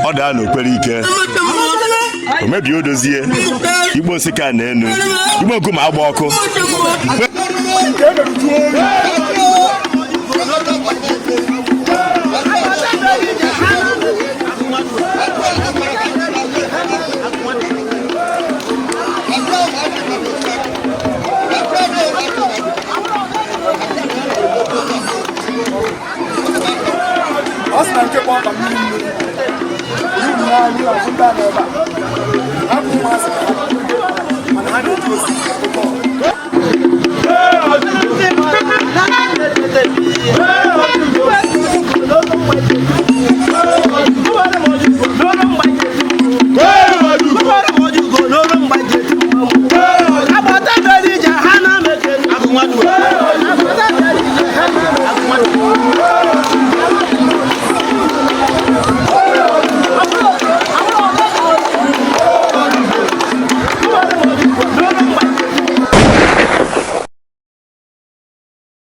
Ọ daa na okwere ike o mebie o dozie igbo nsịka na enu igbo nkume agba ọkụ. Ọ sị na nke kpọ ọkpa mmiri mmiri uru n'anya ụlọ ndị a n'ebe a hapụ ụmụazị ka ha mana ha na-eji osi.